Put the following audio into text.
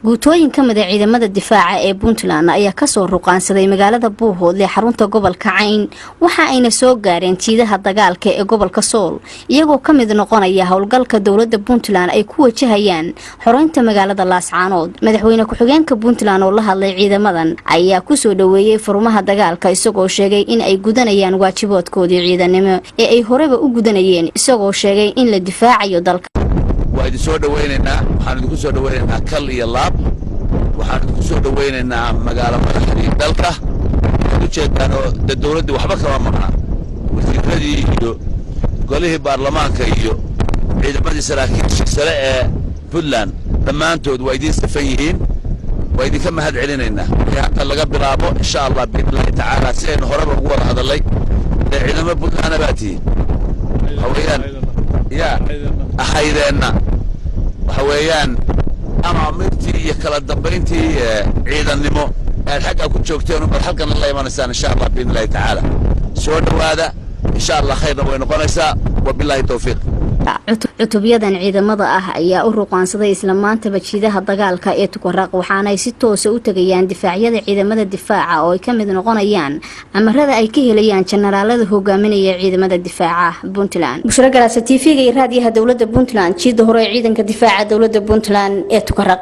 Guutooyin ka mid a ciidamada difaaca ee Puntland ayaa kasoo ruqaansaday magaalada Buuhoodle, xarunta gobolka Cayn. Waxa ayna soo gaareen jiidaha dagaalka ee gobolka Sool, iyagoo ka mid noqonaya howlgalka dowlada Puntland ay ku wajahayaan xoreynta magaalada Laascaanood. Madaxweyne ku-xigeenka Puntland oo la hadlay ciidamadan ayaa kusoo dhaweeyey furmaha dagaalka, isagoo sheegay in ay gudanayaan waajibaadkoodii ciidanimo ee ay horeba u gudanayeen, isagoo sheegay in la difaacayo dalka. Waa idin soo dhawaynaynaa. Waxaan idinku soo dhawaynaynaa kal iyo laab. Waxaan idinku soo dhawaynaynaa magaalo madaxdii dalka. Waxaad ujeedaan oo de dowladdii waxba kama maqna, wasiiradii iyo golihii baarlamaanka iyo ciidamadii saraakiisha sare ee Puntland dhammaantood waa idiin safan yihiin. Waa idinka mahad celinaynaa. Wixii hadda laga bilaabo, insha Allah, biidnillahi tacaala, si aynu horeba ugu wada hadallay, dee ciidamo Puntlandna baa tihiin. Waxa weeyaan yaa ahaydeenna, waxa weeyaan amaamirtii iyo kala dambayntii ciidannimo aad xaggaa ku joogteen ubaad halkana la imanaysaan, insha Allah, biidni illahi tacaala. Soo dhowaada, insha Allah, khayrna way noqonaysaa. Wabillahi towfiiq. Cutubyadan ciidamada ah ayaa u ruqaansaday isla maantaba jiidaha dagaalka ee Tukaraq, waxaanay si toosa u tegayaan difaacyada ciidamada difaaca oo ay ka mid noqonayaan amarada ay ka helayaan jenaraalada hogaaminaya ciidamada difaaca Puntland. Bushro Garaasa, TV-ga iyo raadiyaha dowlada Puntland, jiida hore ee ciidanka difaaca dowlada Puntland ee Tukaraq.